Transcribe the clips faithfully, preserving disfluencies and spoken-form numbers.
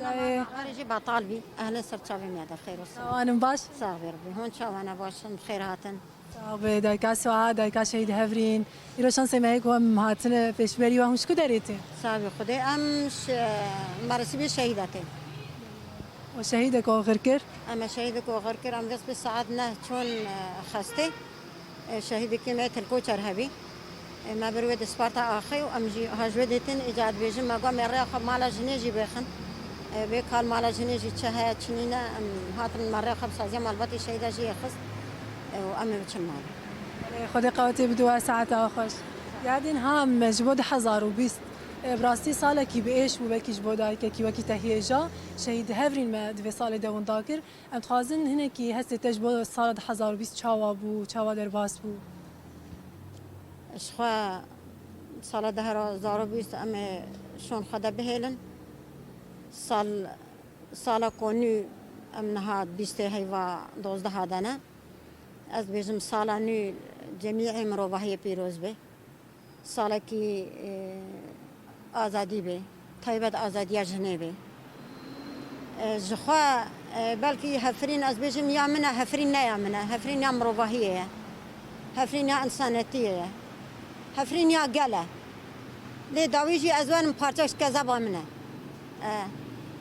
Dayê. Erê jî betal bî. Ehlê ser çavê me de xêr olsun. Çawan in, baş? Sax bê Rebî. Hûn çawan e, baş in, bi xêr hatin. Sax bê, dayka Suha, dayka Şehîd Hevrîn. Îro şansê me heye ku em hatine pêşberî we, hûn ji ku derê tên? Sax bê Xwedê, em ş-, meresîbê şehîda tên. O şehîdek oxir kir? Em e şehîdek oxir kir, em vêst bi saet neh çûn, e, xestê. E, şehîdekî me Tilkoçer hebî. E, me bir wê di Sparta axê û em jî ha ji wê dê tên, îca dibêjin me got, me rêya xwe mala jinê jî bêxin. E, bê kal mala jinê jî çi heye, çi nîne, em hatin me rêya xwe bi saziya malbatê şehîda jî yê xist. E, û em ê biçin mal. E, Xwedê qewetê bide we, saeta we xweş. Yadîn ha em ji bo du hezar û bîst, e, bi rastî salekî bi êş bû, belkî ji bo dayikekî wekî te hêja. Şehîd Hevrîn me di vê salê de winda kir. Em dixwazin hinekî hestê te ji bo sala du hezar û bîst çawa bû, çawa derbas bû? Ji xwe sala du hezar û bîst em ê şûn xwe de bihêlin. Sal, sala ku nû em niha bîstê heyva dozdeh de ne. Ez dibêjim sala nû cemîê mirovahiyê pîroz be. Salekî, e, azadî be, taybet azadiya jinê be. E, ji xwe, e, belkî Hefrîn, ez bêjim ya min e, Hefrîn ne ya min e, Hefrîn ya mirovahiyê ye. Hefrîn ya însanetiyê ye. Hefrîn ya gel e. Lê dawî jî ez werim parçek ji kezeba min e.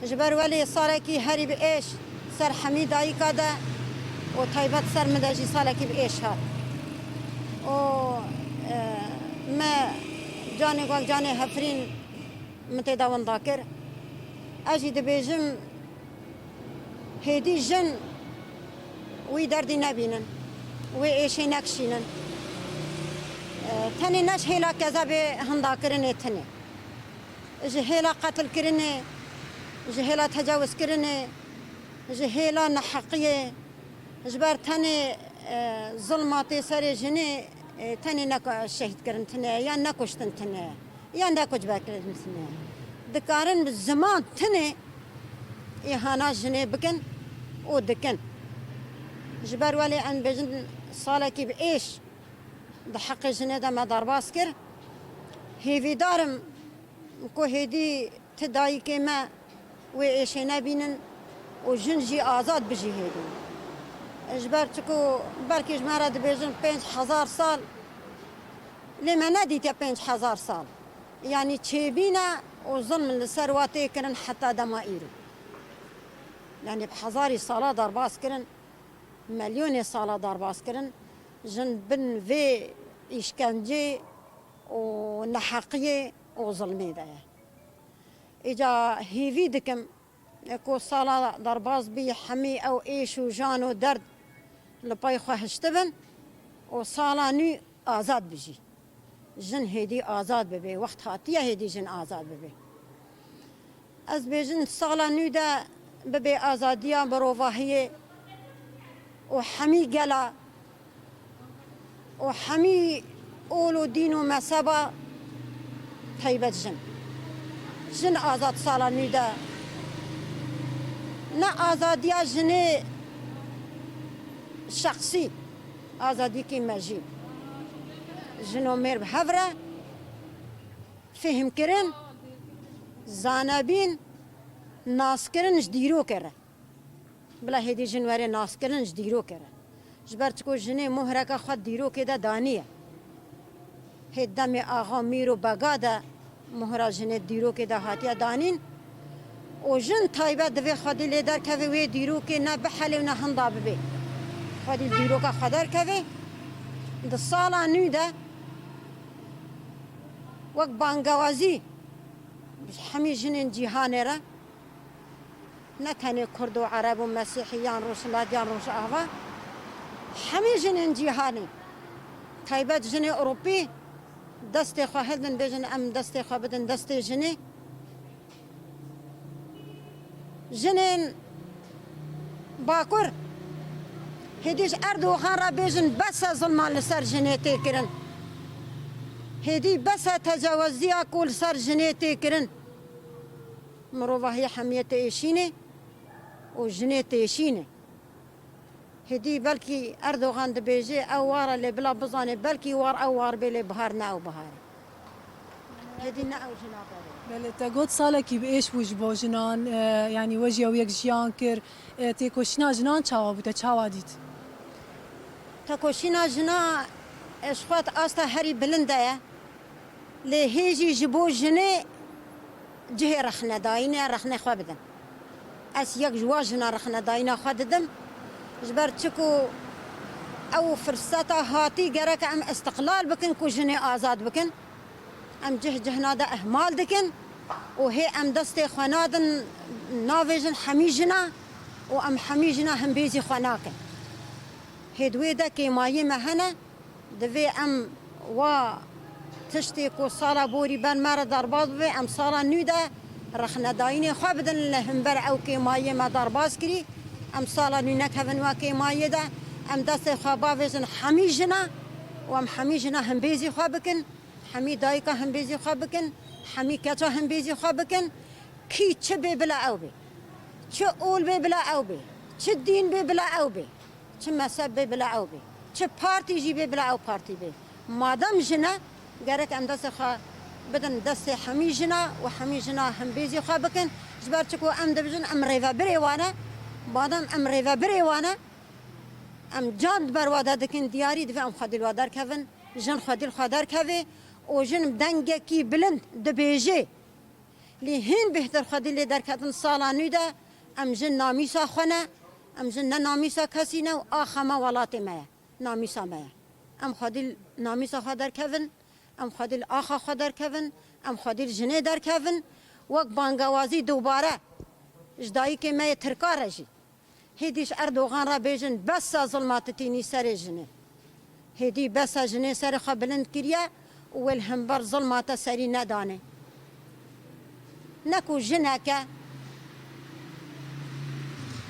E, ji ber welê salekî herî bi êş ser hemî dayika de û taybet ser min de jî salekî bi êş hat. Û, e, me canê gel canê Hefrîn min tê de winda kir. Ez jî dibêjim, hêdî jin wî derdî nebînin, wê êşê nekişînin. E, tenê ne ji hêla kezebê hinda kirinê tinê. Ji hêla qetilkirinê, ji hêla tecawizkirinê, ji hêla neheqiyê, ji ber tenê, e, zilma tê serê jinê, e, tenê ne şehîdkirin tine, yan nekuştin tine, yan nekucberkirin tine. Dikarin bi ziman tinê îhana jinê bikin û dikin. Ji ber welê em bêjin salekî bi êş di heqê jinê de me derbas kir. Hêvîdar im ku hêdî ti dayikê me wê êşê nebînin û jin jî azad bijî hêdî. Ji ber çiku belkî ji me re dibêjin pênc hezar sal, lê me nedîtiye pênc hezar sal. Yanî çêbîne û zilm li ser wa tê kirin heta dema îro. Yanî bi hezarî sala derbas kirin, milyonê sala derbas kirin, jin bin vê îşkencê û neheqiyê û zilmê de ye. Îca hêvî dikim ku sala derbas bî, hemî ew êş û jan û derd li pey xwe hiştibin û sala nû azad bijî. Jin hêdî azad bibe, wext hatiye hêdî jin azad bibe. Ez bêjin sala nû de bibe azadiya mirovahiyê û hemî gela û hemî ol û dîn û mezheba taybet jin. Jin azad sala nû de. Ne azadiya jinê şexsî, azadîkî mejî. Jin û mêr bi hev re fêhmkirin, zanebîn, naskirin ji dîrokê re. Bila hêdî jin were naskirin ji dîrokê re. Ji ber çiku jinê muhreke xwe dîrokê de daniye. Hê demê axa mîr û bega de muhra jinê dîrokê de hatiye danîn û jin taybet divê xwedî lê derkeve wê dîrokê ne bihelê û ne hinda bibê. Xwedî dîroka xwe derkeve. Di sala nû de wek bangewazî ji hemî jinên cîhanê re, ne tenê kurd û ereb û mesîhî yan rojhilat yan rojava, hemî jinên cîhanê, taybet jinê Ewropî destê xwe hildin, bêjin em destê xwe bidin destê jinê. Jinên Bakur hêdî ji Erdogan re bêjin bes e zilma li ser jinê tê kirin. Hêdî bes e tecaweziya ku li ser jinê tê kirin. Mirovahiyê hemiyê têşînê û jinê têşînê. Hêdî belkî Erdogan dibêje ew war e, lê bila bizanê belkî war ew war bê, lê bihar ne ew bihar e. Hêdî ne ew jina berê. Belê, te got salekî bi êş bû ji bo jinan, e, yanî we jî ew yek jiyan kir. E, têkoşîna jinan çawa bû, te çawa dît? Tekoşîna jina, e, ji xwe asta herî bilind de ye. Lê hê jî ji bo jinê cihê rexnedayînê rexnê xwe bidin. Ez yek ji wan jina rexnedayîna xwe didim. Ji ber çi ku ew firseta hatî gerek em îstiqlal bikin ku jinê azad bikin. Em cih cihna de ihmal dikin û hê em destê xwe nadin navêjin hemî jina û em hemî jina himbêzî xwe nakin. Hê di wê de kêmayê me hene, divê em wa tiştê ku sala borî ber me re derbas bibe, em sala nû de rexnedayînê xwe bidin li himber ew kêmayê me derbas kirî. Em sala nû nekevin wa kêmayê de, em destê xwe bavêjin hemî jina û em hemî jina himbêzî xwe bikin. Hemî dayika himbêzî xwe bikin, hemî keça himbêzî xwe bikin, kî çi bê bila ew bê. Çi ol bê bila ew bê. Çi dîn bê bila ew bê. Çi mezheb bê bila ew bê. Çi partî jî bê bila ew partî bê. Madem jin e, gerek em destê xwe bidin destê hemî jina û hemî jina himbêzî xwe bikin. Ji ber çi ku em dibijin em rêvebirê wan e, madem em rêvebirê wan e, em can di ber wa de dikin diyarî, divê em xwedî li wa derkevin. Jin xwedî li xwe derkeve û jin dengekî bilind dibêje, lê hîn bêhtir xwedî lê derketin sala nû de, em jin namîsa xwe ne, em jin ne namîsa kesî ne û axa me welatê me ye, namîsa me ye. Em xwedî li namîsa xwe derkevin, em xwedî li axa xwe derkevin, em xwedî li jinê derkevin, wek bangewazî dubare ji dayikê me yê Tirka re jî. Hêdî ji Erdogan re bêjin, bes e zilma tu tînî serê jinê. Hêdî bes e, jinê serê xwe bilind kiriye û wê li hember zilma te serî nedanê. Ne ku jinek e,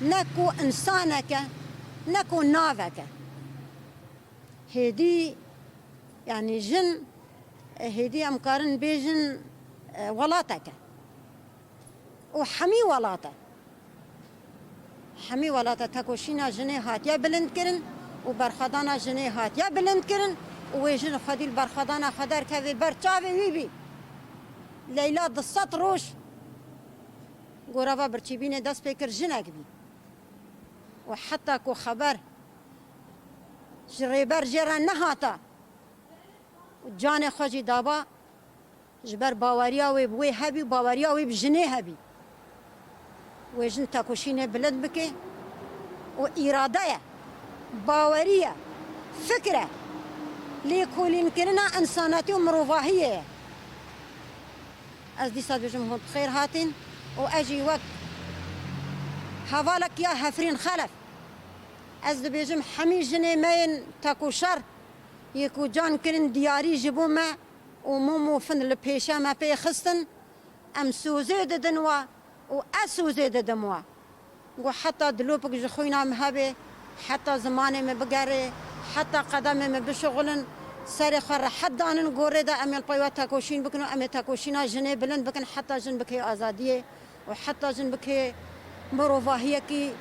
ne ku însanek e, ne ku navek e. Hêdî, yanî jin, hêdî em karin bêjin, e, welatek e. Û hemî welat e. Hemî welat e tekoşîna jinê hatiye bilind kirin û berxwedana jinê hatiye bilind kirin û wê jin xwedî li berxwedana xwe derkeve ber çavê wî bî. Leyla du sed roj gorava birçîbînê dest pê kir jinek bî. Û heta ku xeber ji rêber jê re nehata û canê xwe jî daba, ji ber baweriya wê bi wê hebî û baweriya wê bi jinê hebî. Wê jin tekoşînê bilind bike û îrade ye, bawerî ye, fikr e, lêkolînkirina însanetî û mirovahiyê ye. Ez dîsa dibêjim hûn bi xêr hatîn û ez jî wek hevalek ya Hefrîn Xelef, ez dibêjim hemî jinê me yên tekoşer yê ku can kirin diyarî ji bo me û mûm û fin li pêşe me pê xistin, em sozê didin wa û ez sozê didim wa. Ku heta dilopik ji xwîna min hebe, heta zimanê min bigere, heta qedemê min bişuxulin, serê xwe rehet danin gorê de, em ê li pey we tekoşîn bikin û em ê tekoşîna jinê bilind bikin heta jin bike azadiyê û heta jin bike mirovahiyekî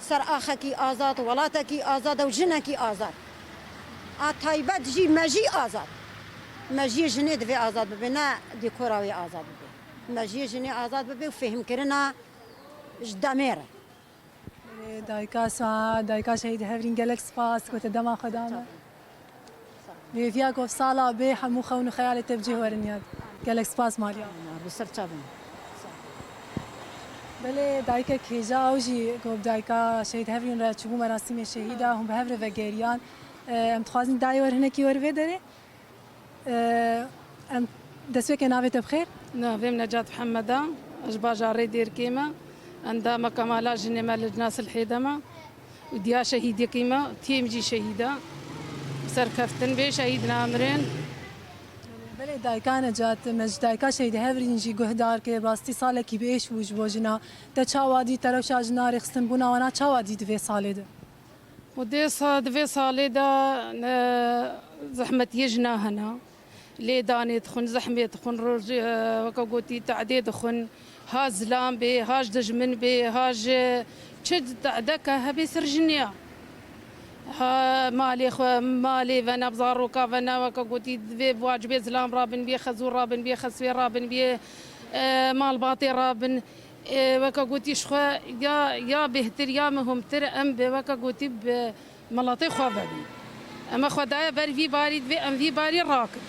ser axekî azad, welatekî azad û jinekî azad. A taybet jî mejî azad. Mejiyê jinê divê azad bibe, ne dîkora wê azad bibe. Mejiyê jinê azad bibe û fêhmkirina ji demê re. Belê, dayika Suha, dayika Şehîd Hevrîn, gelek spas ku te dema xwe da me. Hêviya ku salê bê hemû xewn û xeyalê te bi cih werin yad. Gelek spas Malya. Bi ser çavên. Belê, dayikek hêja ew jî ku bi dayika Şehîd Hevrîn re çûbû merasîmê şehîda, hûn bi hev re vegeriyan. Em dixwazin dayê wer hinekî wer vê derê. Em destpêkê navê te bi xêr? Navê min Necat Mihemed e. Ez ji bajarê Dêrkê me. Endameke mala jinê me li Cina Silhê de me. Û diya şehîdekî me, têm jî şehîd e. Serkeftin bê, şehîd namirin. Belê dayika Necat, me ji dayika Şehîd Hevrîn jî guhdar kir. Rastî salekî bi êş bû ji bo jina. Te çawa dît, te rewşa jina rêxistin bûna wana çawa dît di vê salê de? Û dê sa-, di vê salê de ne zehmetiyê jina hene. Lêdanê dixwin, zehmê dixwin, roj, e, weke gotî, tehdê dixwin. Ha zilam bê, ha ji dijmin bê, ha ji çi tehdeke hebê ser jinê ya. Ha malê xwe, malê vene, bi zaroka vene, weke gotî, divê bi wacibê zilam rabin bê, xezûr rabin bê, xeswê rabin bê, E, malbatê rabin, e, weke gotî ji xwe ya, ya bêhtir ya muhimtir em bi weke gotî bi miletê xwe vebin. Eme xwe daye ber vî barî, divê em vî barî rakin.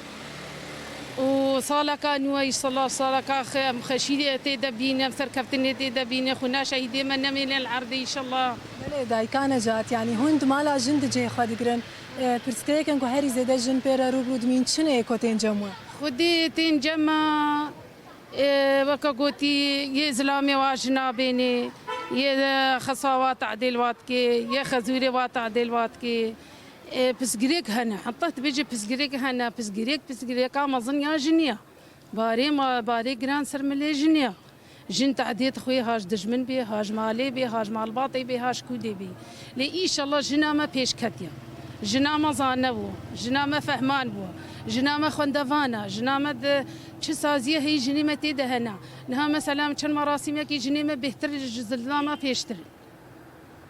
Û saleka nû, înşallah, saleka xe-, em xweşî tê de bîne, em serkeftinê tê de bîne, xwîna şehîdê me nemêne li erdê, înşallah. Belê, dayika Necat, yanî hûn di mala jin di cihê xwe digirin. E, pirsgirêkin ku herî zêde jin pê re rû bi rû dimîn çi ne yê ku tên cem we? Xwedê tên cem me, e, weke gotî, yê zilamê wa jina bênê, yê xesa wa tadêl wa dikê, yê xezûrê wa tadêl wa dikê. E, pirsgirêk hene, heta dibêje pirsgirêk hene, pirsgirêk, pirsgirêka mezin ya jinê ya. Barê ma, barê giran ser milê jinê ya. Jin tehdê dixwê, ha ji dijmin bê, ha ji malê bê, ha ji malbatê bê, ha ji kûdê bê. Lê înşallah jina me pêş ketiye. Jina me zane bû, jina me fehman bû, jina me xwendevan e, jina me di çi saziyê heyî jinê me tê de hene. Niha mesela çend merasîmekî jinê me bêhtir ji zilama pêştir.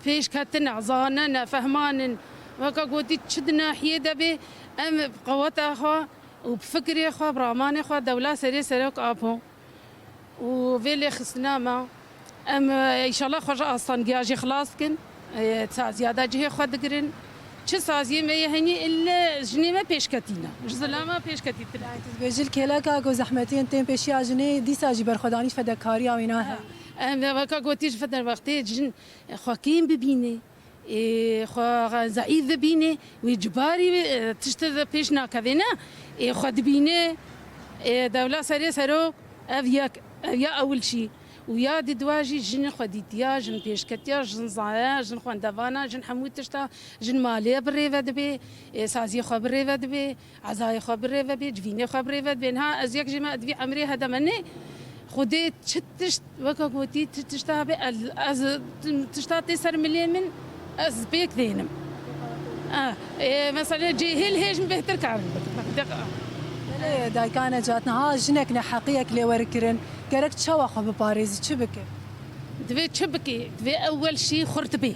Pêş ketine, zanine, fehmanin. Weke gotî çi di nahiyê de bê, em bi qeweta xwe û bi fikrê xwe, bi ramanê xwe dewla serê serok apo. Û vê lêxistina me, em, e, înşallah xwe ji astangiya jî xilas dikin. E, saziya de cihê xwe digirin. Çi saziyê me yê henî ille jinê me pêşketîne. Ji zilama pêşketîtine. Yani, tu dibêjî li kêleka ku zehmetiyên tên pêşiya jinê dîsa jî berxwedanî fedekariya wîna heye. Em, weke gotî ji feder wextê jin xwe kêm bibîne. Ê, xwe zeîf bibîne, wê cibarî, e, tişt de pêş nakeve ne. Ê, xwe dibîne, ê, dewla serê serok, ev yek, ev ya ewil şî. Û ya di dua jî jin xwe dîtiya, jin pêşketiya, jin zaya, jin xwendevana, jin hemû tişta, jin malê bi rê ve dibe, ê, saziyê xwe bi rê ve dibe. Ezayê xwe bi rê ve bê, civînê xwe bi rê ve dibê. Niha ez yek jê me di vî emrê hede me nê. Xwedê çi tişt, weke gotî, çi tişta hebe, ez, ez, tişta tê ser milê min, ez pêk dênim. Ah, e, mesela cêhil hê jin bêhtir karin bikin. Belê, dayika Necat, niha jinek neheqiyek lê were kirin. Gerek çawa xwe biparêzî, çi bike? Divê çi bike? Divê ewel şî xurt bê.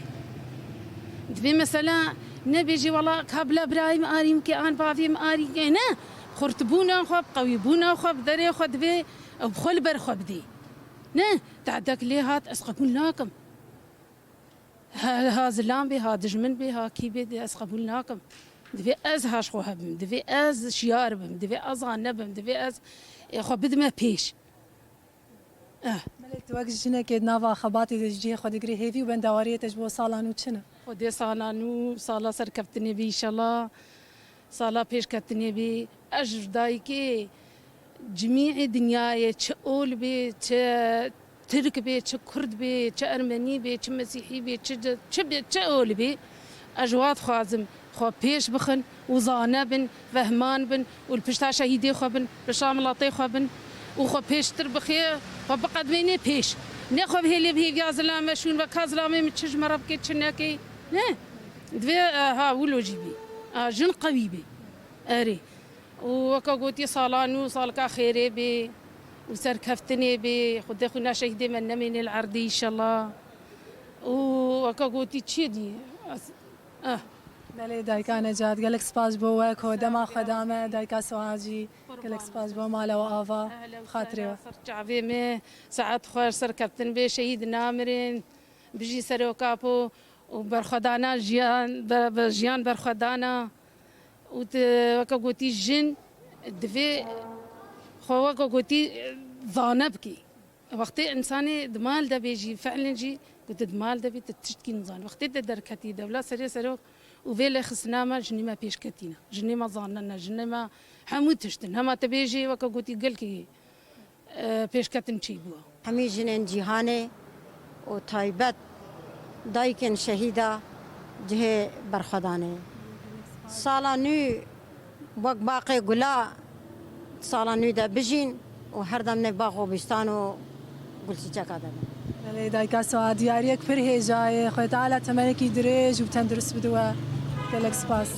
Divê mesela nebêjî, wela ka bila birayê min arî min ke, an bavê min arî ke, ne. Xurtbûna xwe, bi qewîbûna xwe, bi derê xwe divê ew bi xwe li ber xwe bidê. Ne, tehdek lê hat, ez qebûl nakim. Ha, ha zilam bê, ha dijmin bê, ha kî bê, ez qebûl nakim. Divê ez ha ji xwe hebim, divê ez şiyar bim, divê ez zane bim, divê ez, e, xwe bidime pêş. Eh. Belê tu wek jinekê di nava xebatê de ji cihê xwe digirî, hêvî û bendewariyê te ji bo sala nû çi ne? Xwedê sala nû, sala serkeftinê bî înşallah. Sala pêşketinê bî. Ez ji dayikê cimî dinyayê, çi ol bê, çi tirk bê, çi kurd bê, çi ermenî bê, çi mesîhî bê, çi, çi bê, çi ol bê, ez ji wa dixwazim xwe pêş bixin û zane bin, fehman bin û li pişta şehîdê xwe bin, pişta miletê xwe bin û xwe pêştir bixê, xwe biqedmênê pêş. Ne xwe bihêlê bi hêviya zilame şûn ve ka zilamê min çi ji me re bike, çi neke. Ne. Divê, e, ha, wilo jî bî. A, jin qewî bî. Erê. Û weke gotî sala nû salka xêrê bê û serkeftinê bê. Xwedê xwîna şehîdê me nemêne li erdê înşallah. Û weke gotî çi dî? Ez, eh. Belê dayika Necat, gelek spas ji bo we ku dema xwe da me, dayika Suha jî. Gelek spas ji bo mala we ava, xatirê we. Ser çavê me, saet xweş, serkeftin bê, şehîd namirin. Bijî Serok Apo û berxwedana jiyan, be-, be-, jiyan berxwedana û te weke gotî jin divê xwe weke gotî zane bikî. Wextê însanê di mal de bê jî, fiilên jî ku tu di mal de bî, tu tiştkî nizanî. Wextê te derketî dewla serê serok û vê lêxistina me jinê me pêşketîne. Jinê me zanine, jinê me hemû tiştin. Hema te bêjî weke gotî gelkî e, pêşketin çêbû. Hemî jinên cîhanê û taybet dayikên şehîda cihê berxwedanê. Sala nû wek baqê gula sala nû de bijîn û her dem nê bax û bîstan û gulçîçeka de bin. Belê dayika Suha, diyariyek pir hêja ye. Xwedê Teala temenekî dirêj û tendurist bide we. Gelek spas.